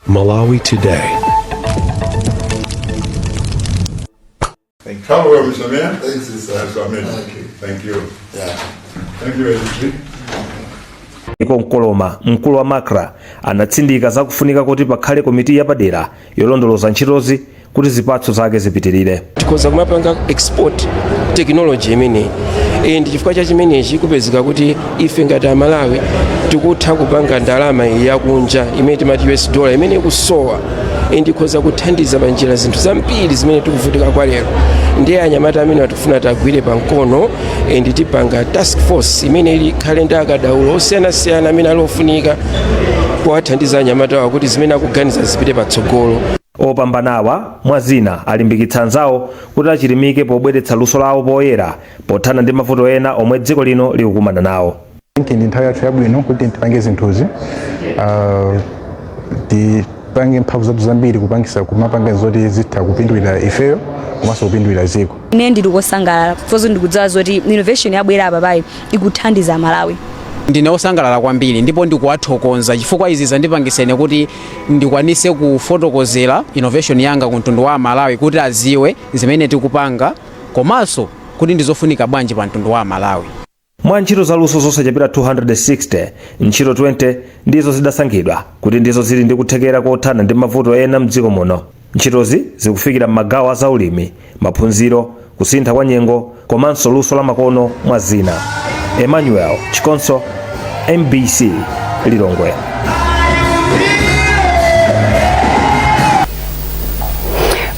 Malawi Today. Thank you. Travel well, Mr. Mayor. Thank you, sir. Nice to meet you. Thank you. Thank you. Yeah. Thank you, SG. Nkoloma, mkulu wa MACRA, anatsindika zakufunika kuti pakhale komiti yapadera yolondoloza ntchitozi kuti zipatso zake zipitirire. Tikhoza kumapanga export technology imeneyi, and chifukwa cha chimenechi kupezeka kuti ife ngati Amalawi tikutha kupanga ndalama iyi yakunja imene timati US dollar, imene ikusowa, and ikhoza kuthandiza pa njira zinthu zambiri zimene tikuvutika kwa lero. Ndiye anyamata amene atifuna tagwire pamkono, and tipanga task force imene ikhale ndi akadaulo osiyanasiyana amene ali ofunika powathandiza anyamatawa kuti zimene akuganiza zipite patsogolo. Opambanawa, mwa zina, alimbikitsa anzawo kuti achilimike pobweretsa luso lawo poyera pothana ndi mavuto ena omwe dziko lino likukumana nawo. Think ndi nthawi yathu yabwino kuti tipange zinthuzi, tipange mphamvu zathu zambiri kupangisa kumapanga zoti zitha kupindulira ifeyo komanso kupindulira dziko. Ine ndili kosangalala fozo ndikudziwa zoti innovation yabwera apa payi ikuthandiza Malawi. Ndine osangalala kwambiri ndipo ndikuwathokoza chifukwa izi zandipangisa ine kuti ndikwanise kufotokozera innovation yanga ku mtundu wa Malawi kuti aziwe zimene tikupanga komanso kuti ndizofunika bwanji pa mtundu wa Malawi. Mwa ntchito zaluso zosachepera 260, ntchito 20 ndizo zidasankhidwa kuti ndizo zili ndi kuthekera kothana ndi mavuto ena mdziko muno. Ntchitozi zikufikira m'magawo a zaulimi, maphunziro, kusintha kwa nyengo komanso luso la makono, mwa zina. Emmanuel Chikonso, MBC, Lilongwe.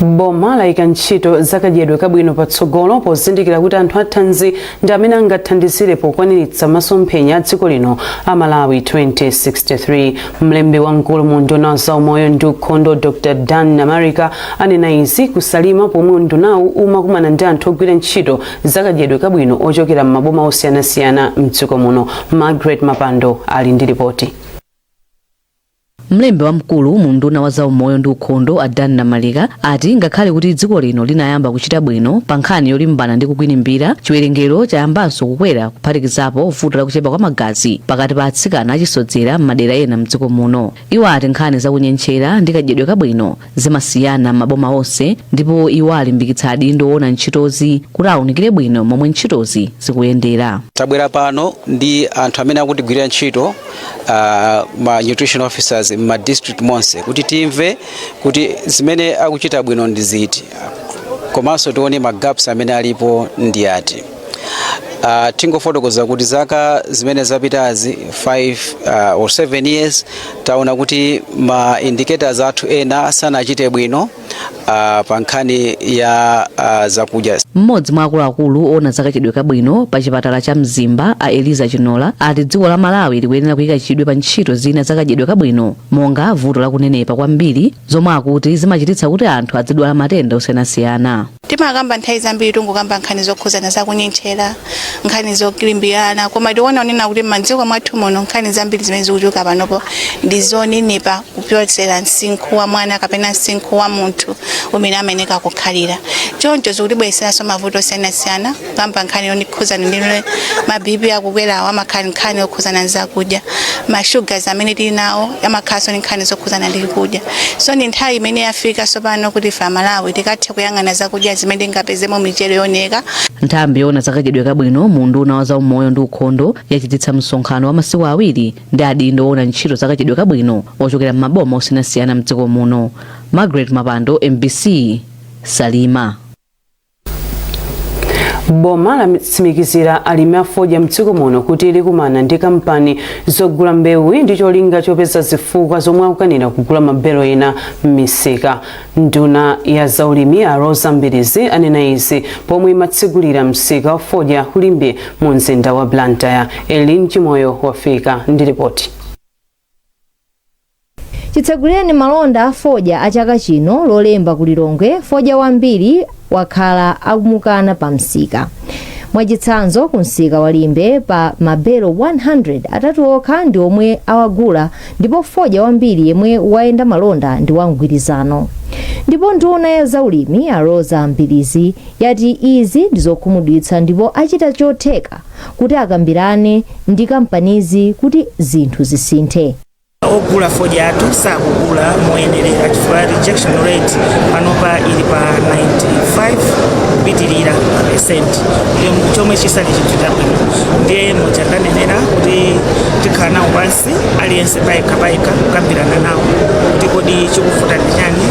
Boma layika ntchito zakadyedwe kabwino patsogolo pozindikira kuti anthu athanzi ndi amene angathandizire pokwaniritsa masomphenya a dziko lino a Malawi 2063. Mlembi wamkulu mu unduna wa zaumoyo ndi ukhondo, Dr Dan Namarika, anena izi kuSalima pomwe undunawu umakumana ndi anthu ogwira ntchito zakadyedwe kabwino ochokera m'maboma osiyanasiyana mdziko muno. Margaret Mapando ali ndi ripoti. Mlembi wamkulu mu unduna wa zaumoyo ndi ukhondo, a Dan Namalika, ati ngakhale kuti dziko lino linayamba kuchita bwino pa nkhani yolimbana ndi kukwinimbira, chiwerengero chayambanso kukwera, kuphatikizapo vuto la kuchepa kwa magazi pakati pa atsikana achisodzera m'madera ena mdziko muno. Iwo ati nkhani zakunyentchera ndi kadyedwe kabwino zimasiyana m'maboma onse, ndipo iwo alimbikitsa adindo owona ntchitozi kuti awunikire bwino momwe ntchitozi zikuyendera. Tabwera pano ndi anthu amene akutigwirira ntchito, ma nutrition officers m'ma district monse, kuti timve kuti zimene akuchita bwino ndi ziti, komanso tione ma gaps amene alipo ndi ati. Tingofotokoza kuti zaka zimene zapitazi, 5 or 7 years, taona kuti ma indicators athu ena sanachite bwino pa nkhani ya zakudya. Mmodzi mwa akuluakulu oona zakadyedwe kabwino pa chipatala cha Mzimba, a Eliza Chinola, ati dziko la Malawi likuyenera kuyika chidwi pa ntchito zina zakadyedwe kabwino, monga vuto lakunenepa kwambiri, zomwe akuti zimachititsa kuti anthu adzidwala matenda osiyanasiyana. Timakamba nthawi zambiri, tungokamba nkhani zokhuzana zakunyentchera, nkhani zolimbirana, koma tikuona kunena kuti m'madziko mwathu muno nkhani zambiri zimene zikuchuluka panopo ndi zonenepa kupyolera msinkhu wa mwana kapena msinkhu wa munthu umene amayeneka kukhalira. Choncho zikutibweretseranso mavuto osiyanasiyana, kamba nkhani yokhuzana ndi ma BP akukwerawo, amakhala nkhani yokhuzana ndi zakudya, ma sugars amene tili nawo amakhalanso ndi nkhani zokhuzana ndi kudya. So ndi nthawi imene yafika tsopano kuti ife Amalawi tikathe kuyang'ana zakudya zimene tingapezemo michere yooneka. Nthambi yoona zakadyedwe kabwino mu unduna wa zaumoyo ndi ukhondo yachititsa msonkhano wa masiku awiri ndi adindo oona ntchito zakadyedwe kabwino ochokera m'maboma osiyanasiyana mdziko muno. Margaret Mapando, MBC, Salima. Boma latsimikizira alimi a fodya mdziko muno kuti likumana ndi kampani zogula mbewu ndi cholinga chopeza zifukwa zomwe akukanira kugula mabelo ena m'misika. Nduna ya zaulimi, a Roza Mbilizi, anena izi pomwe imatsegulira msika wa fodya ku Limbe mu mzinda wa Blantyre. Elin Chimoyo wafika ndi ripoti. Chitsegulireni malonda a fodya a chaka chino Lolemba ku Lilongwe, fodya wambiri wakhala akumukana pa msika. Mwachitsanzo, ku msika wa Limbe, pa mabelo 100, atatu okha ndi omwe awagula, ndipo fodya wambiri yemwe wayenda malonda ndi wa Mgwirizano. Ndipo nduna ya zaulimi, a Roza Mbilizi, yati izi ndi zokhumudwitsa ndipo achita chotheka kuti akambirane ndi kampanizi kuti zinthu zisinthe. Ogula fodya athu sakugula moyenerera chifukwa rejection rate panopa ili pa 95 kupitirira percent, chomwe chisali chinthu chabwino. Ndiye muja ndanenera kuti tikhala nawo pansi aliyense payekha payekha, kukambirana nawo kuti kodi chikuvuta ndi chani,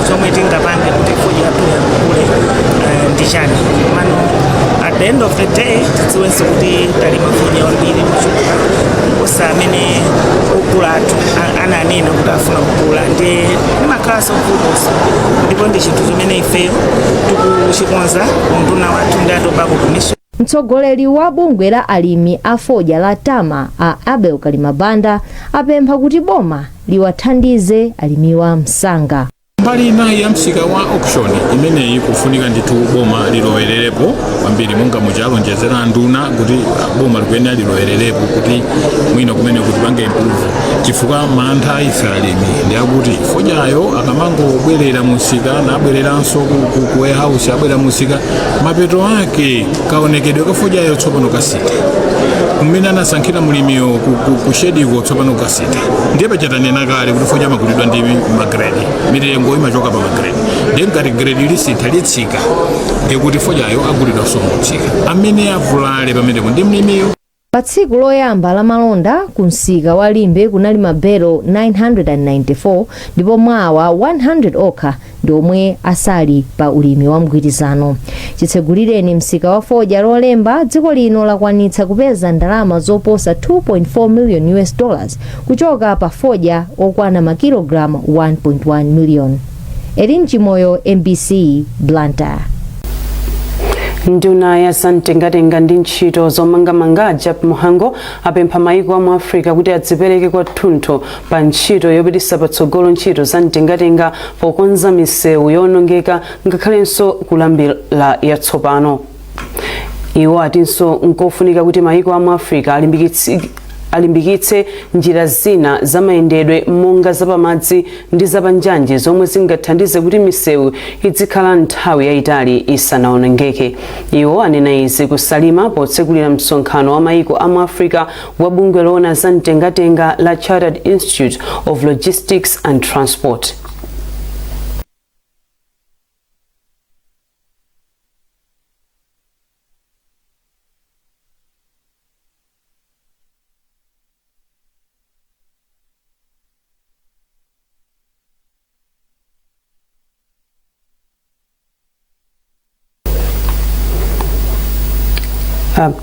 chomwe tingapange kuti fodya athu yakule ndi chani. Komano at the end of the day tidziwenso kuti talima fodya wambiri kuchuluka kuposa amene ogula athu ananena kuti afuna kugula. Ndiye limakhalanso vutonso, ndipo ndi chinthu chimene ifeyo tikuchikonza unduna wathu ndi a Tobacco Commission. Mtsogoleri wa bungwe la alimi a fodya la TAMA, a Abel Kalimabanda, apempha kuti boma liwathandize alimiwa msanga. Mbali inayi ya msika wa auction imeneyi, kufunika ndithu boma lilowererepo kwambiri, monga muchalonjezera nduna kuti boma likuyenera lilowererepo kuti mwina kumene kuti pange improve, chifukwa mantha ife alimi ndi akuti fodyayo akamangobwerera musika nabwereranso ku warehouse, abwera musika, mapeto ake kaonekedwe ka fodyayo tsopano kasintha. Mmene anasankhira mulimiyo ku shediko tsopano kasintha. Ndiye pachatanena kale kuti fodya amagulidwa ndi magrade, mitengo imachoka pa magrade. Ndiye ngati grade lisintha, litsika, ndiye kuti fodyayo agulidwa somotsika, amene avulale pamenepo ndi mlimiyo. Pa tsiku loyamba la malonda ku msika wa Limbe kunali mabelo 994, ndipo mwawa 100 okha ndi omwe asali pa ulimi wa mgwirizano. Chitsegulireni msika wa fodya Lolemba, dziko lino lakwanitsa kupeza ndalama zoposa 2.4 million US dollars kuchoka pa fodya okwana makilogalamu 1.1 million. Erin Chimoyo, MBC, Blantyre. Nduna ya zamtengatenga ndi ntchito zomangamanga, Jappie Mhango, apempha maiko amu Africa kuti adzipereke kwathunthu pa ntchito yopititsa patsogolo ntchito za mtengatenga pokonza misewu yowonongeka ngakhalenso kulambira yatsopano. Iwo atinso nkofunika kuti maiko amu Africa alimbikitse njira zina zamayendedwe monga zapamadzi ndi zapanjanji, zomwe zingathandize kuti misewu izikhala nthawi yayitali isanawonongeke. Iwo anena izi kuSalima potsekulira msonkhano wa maiko amu Africa wa bungwe loona za mtengatenga la Chartered Institute of Logistics and Transport.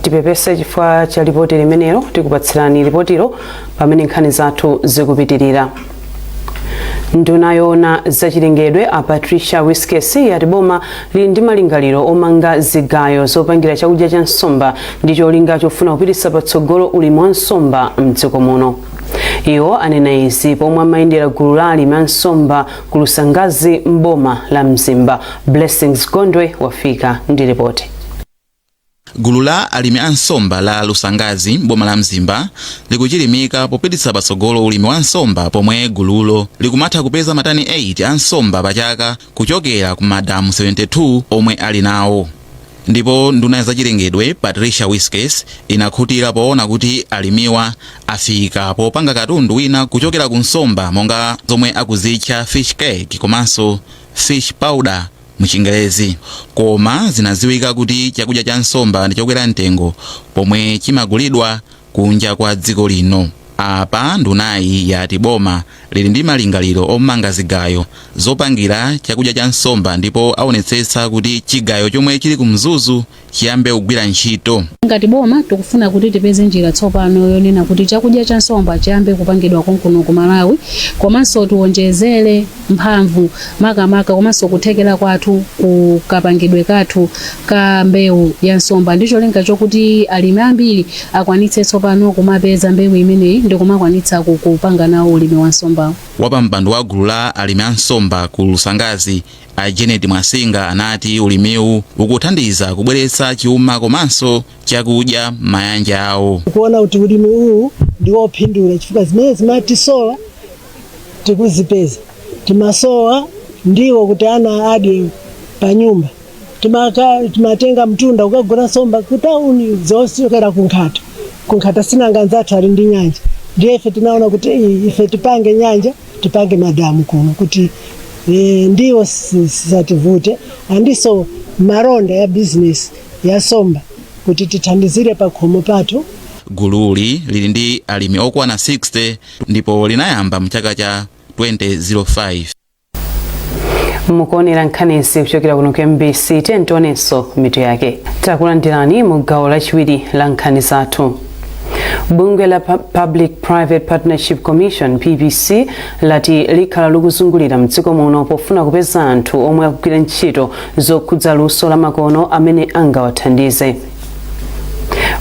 Tipepese chifukwa cha ripoti limenelo. Tikupatsirani ripotilo pamene nkhani zathu zikupitirira. Nduna yoona zachilengedwe, a Patricia Wiskes, yati boma lili ndi malingaliro omanga zigayo zopangira chakudya cha nsomba ndi cholinga chofuna kupititsa patsogolo ulimi wa nsomba mdziko muno. Iwo anena izi pomwe amayendera gulu la alimi a nsomba ku Lusangazi mboma la Mzimba. Blessings Gondwe wafika ndi ripoti. Gulu la alimi a nsomba la Lusangazi boma la Mzimba likuchilimika popititsa patsogolo ulimi wa nsomba, pomwe gululo likumatha kupeza matani 8 a nsomba pachaka kuchokera ku madamu 72 omwe ali nawo. Ndipo nduna ya zachilengedwe, Patricia Wiskes, inakhutira poona kuti alimiwa afika popanga katundu wina kuchokera ku nsomba, monga zomwe akuzitcha fish cake komanso fish powder muchingerezi. Koma zinaziwika kuti chakudya cha nsomba ndi chokwera mtengo pomwe chimagulidwa kunja kwa dziko lino. Apa ndunayi yati boma lili ndi malingaliro omanga zigayo zopangira chakudya cha nsomba, ndipo aonetsetsa kuti chigayo chomwe chili ku Mzuzu chiyambe kugwira ntchito. Ngati boma tikufuna kuti tipeze njira tsopano yonena kuti chakudya cha nsomba chiyambe kupangidwa konkuno ku Malawi, komanso tiwonjezere mphamvu makamaka komanso kuthekera kwathu ku kapangidwe kathu ka mbewu ya nsomba, ndi cholinga chokuti alimi ambiri akwanitse tsopano kumapeza mbewu imeneyi ndi kumakwanitsa kupanga nawo ulimi wa nsombawo. Wapampando wa gulu la alimi a nsomba ku Lusangazi, a Janet Mwasinga, anati ulimiwu ukuthandiza kubweretsa chuma komanso chakudya m'mayanja awo. Kuona kuti ulimi uwu ndi wophindula, chifukwa zimene zimatisowa tikuzipeza. Timasowa ndiwo kuti ana adye pa nyumba, timatenga mtunda kukagula nsomba ku tauni zochokera ku Nkhata. Ku Nkhata sinanga nzathu ali ndi nyanja. Ndiye ife tinaona kuti ife tipange nyanja, tipange madamu kuno kuti ndiwo sisativute, andiso maronda ya business ya somba kuti tithandizire pakhomo pathu. Gululi lili ndi alimi okwana 60 ndipo linayamba mchaka cha 2005. Mukuonera nkhanizi kuchokera kuno ku MBC. Tionenso mitu yake. Takulandirani mu gawo lachiwiri la nkhani zathu. Bungwe la Public Private Partnership Commission, PPC, lati likhala likuzungulira mdziko muno pofuna kupeza anthu omwe akugwira ntchito zokhudza luso la makono amene angawathandize.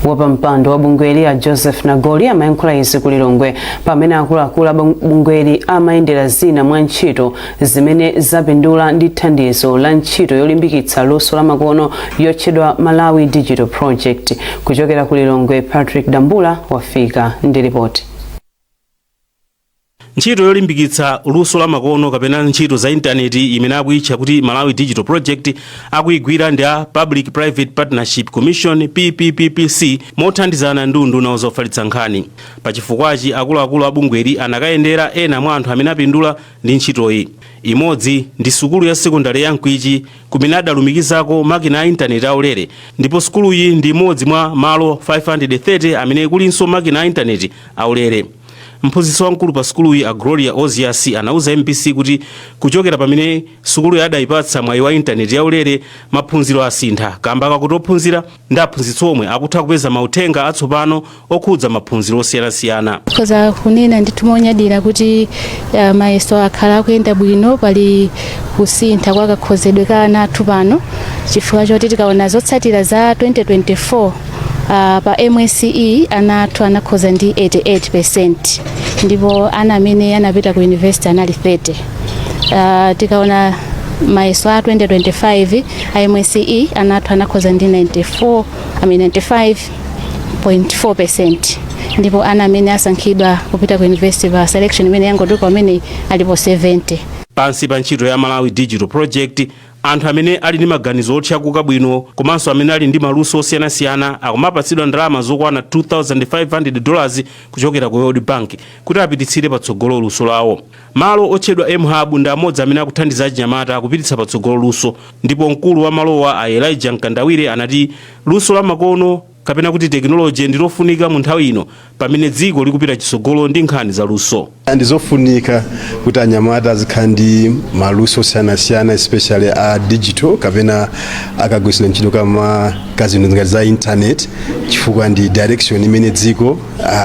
Wapampando wa bungweli a Joseph Nagoli amayankhula izi ku Lilongwe pamene akuluakulu a bungweli amayendera zina mwa ntchito zimene zapindula ndi thandizo la ntchito yolimbikitsa luso la makono yotchedwa Malawi Digital Project. Kuchokera ku Lilongwe, Patrick Dambula wafika ndi ripoti. Ntchito yolimbikitsa luso la makono kapena ntchito za intaneti imene akuyitcha kuti Malawi Digital Project akuyigwira ndi a Public Private Partnership Commission, PPPPC, mothandizana ndi unduna zofalitsa nkhani. Pachifukwachi, akuluakulu a bungweli anakayendera ena mwa anthu amene apindula ndi ntchitoyi. Imodzi ndi sukulu ya sekondari ya Mkwichi, kumene adalumikizako makina a intaneti aulere, ndipo sukuluyi ndi imodzi mwa malo 530 amene kulinso makina a intaneti aulere. Mphunzitsi wamkulu pa sukuluyi a Gloria Ozias anauza MBC kuti kuchokera pamene sukuluyi adayipatsa mwayi wa intaneti yaulere, maphunziro asintha kamba kakuti ophunzira ndi aphunzitsi omwe akutha kupeza mauthenga atsopano okhudza maphunziro osiyanasiyana. Tikhoza kunena ndithu monyadira kuti mayeso akhala akuyenda bwino. Pali kusintha kwa kakhozedwe ka ana athu pano, chifukwa choti tikaona zotsatira za 2024 pa MSCE, ana athu anakhoza ndi 88%, ndipo ana amene anapita ku university anali 30. Tikaona mayeso a 2025 a MSCE, ana athu anakhoza ndi 94, I mean 95.4%, ndipo ana amene asankhidwa kupita ku university pa selection imene yangoduka amene alipo 70. Pansi pa ntchito ya Malawi Digital Project, anthu amene ali ndi maganizo otchakuka bwino komanso amene ali ndi maluso osiyanasiyana akumapatsidwa ndalama zokwana $2500 kuchokera ku World Bank kuti apititsire patsogolo luso lawo. Malo otchedwa mHub ndi amodzi amene akuthandiza achinyamata kupititsa patsogolo luso, ndipo mkulu wa malowa a Elijah Mkandawire anati luso la makono kapena kuti tekinoloji ndi lofunika mu nthawi ino pamene dziko likupita chitsogolo ndi nkhani za luso. Ndizofunika kuti anyamata azikhala ndi maluso osiyanasiyana, especially a digital kapena akagwiritsidwa ntchito kama kazinthu ngati za internet, chifukwa ndi direction imene dziko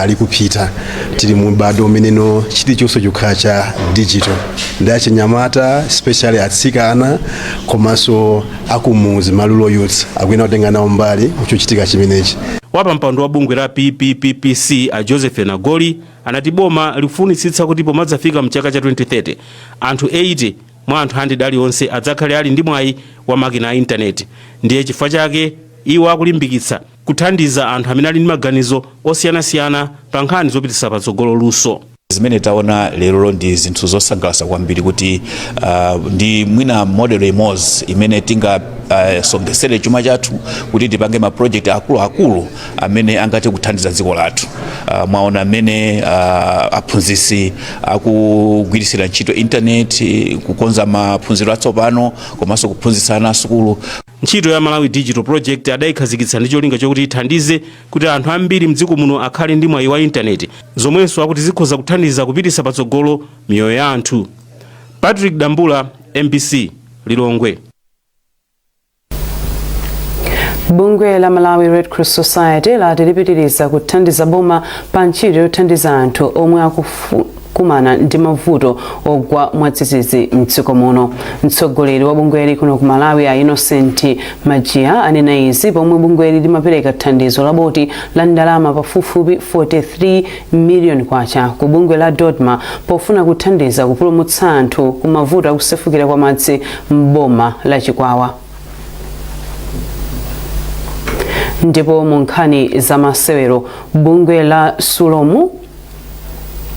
likupita. Tili mu m'badwo umeneno chilichonse chikukhala cha digital, ndi achinyamata, especially atsikana komanso akumuzi, ma rural youths, akuyenera kutenga nawo mbali kuchochitika chimenechi. Wapampando wa bungwe la PPPPC a Joseph Nagoli anati boma likufunitsitsa kuti pomadzafika mchaka cha 2030, anthu 80 mwa anthu 100 aliwonse adzakhale ali ndi mwayi wa makina a intaneti. Ndiye chifukwa chake iwo akulimbikitsa kuthandiza anthu amene ali ndi maganizo osiyanasiyana pa nkhani zopititsa patsogolo luso. Zimene taona lerolo ndi zinthu zosangalatsa kwambiri kuti ndi mwina model imodzi imene tingasonkhesere chuma chathu kuti tipange ma project akuluakulu amene angathe kuthandiza dziko lathu. Mwaona amene aphunzitsi akugwiritsira ntchito internet kukonza maphunziro atsopano komanso kuphunzitsa ana asukulu. Ntchito ya Malawi Digital Project adayikhazikitsa ndi cholinga chokuti ithandize kuti anthu ambiri mdziko muno akhale ndi mwayi wa intaneti, zomwenso akuti zikhoza kuthandiza kupititsa patsogolo miyoyo ya anthu. Patrick Dambula, MBC, Lilongwe. Bungwe la Malawi Red Cross Society lati lipitiriza kuthandiza boma pa ntchito yothandiza anthu omwe akukumana ndi mavuto ogwa mwadzidzidzi mdziko muno. Mtsogoleri wa bungweli kuno ku Malawi a Innocent Majiya anena izi pomwe bungweli limapereka thandizo la boti la ndalama pafupifupi 43 miliyoni kwacha ku bungwe la DoDMA pofuna kuthandiza kupulumutsa anthu ku mavuto akusefukira kwa madzi m'boma la Chikwawa. Ndipo mu nkhani za masewero, bungwe la Sulomu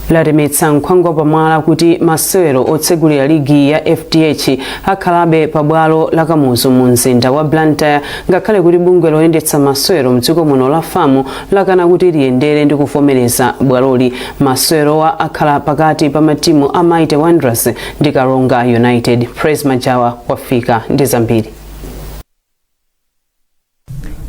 Latemetsa nkhwangwa pamwala kuti masewero otsegulira ligi ya FDH akhalabe pabwalo la Kamuzu mu mzinda wa Blantyre, ngakhale kuti bungwe loyendetsa masewero mdziko muno la FAM lakana kuti liyendere ndi kuvomereza bwaloli. Masewerowa akhala pakati pa matimu a Mighty Wanderers ndi Karonga United. Praise Majawa wafika ndi zambiri.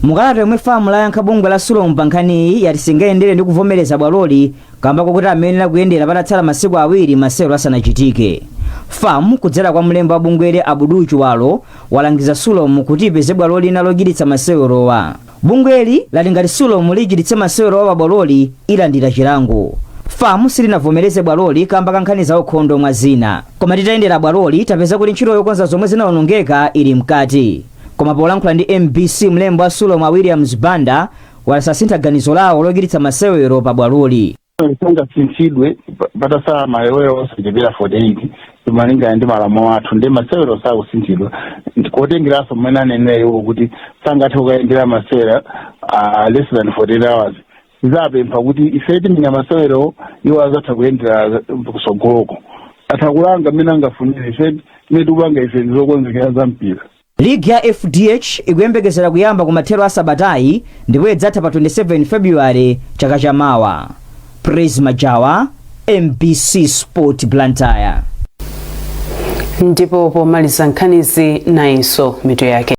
Mukalata yomwe FAM layankha bungwe la SULOM pa nkhaniyi, yati singayendere ndi kuvomereza bwaloli kamba kokuti amayenera kuyendera patatsala masiku 2 masewero asanachitike. FAM, kudzera kwa mlembi wa bungweli Abudu Chiwalo, walangiza SULOM kuti ipeze bwalo lina lochititsa masewerowa. Bungweli lati ngati SULOM lichititse masewerowa pa bwaloli, ilandira chilango. FAM silinavomereze bwaloli kamba ka nkhani za ukhondo, mwa zina. Koma titayendera bwaloli, tapeza kuti ntchito yokonza zomwe zinawonongeka ili mkati. Koma polankhula ndi MBC, mlembi wa SULOM a Williams Banda wasasintha ganizo lawo lochititsa masewero pa bwaloli. Sangasinthidwe patasala masewero osachepera 48, malingana ndi malamulo athu. Ndi masewero sakusinthidwa, kotengeranso mmene anenera iwo kuti sangathe kukayendera masewera less than 48 hours. Zapempha kuti ife timenya masewero, iwo azatha kuyendera kusogoloko. Atha kulanga mmene angafunire, ife timene tikupanga ife ndizokonzekera za mpira. Ligi ya FDH ikuyembekezera kuyamba ku mathero a sabatayi ndipo idzatha pa 27 February chaka chamawa. Praise Majawa, MBC Sport, Blantyre. Ndipo pomaliza nkhanizi, nayinso mitu yake.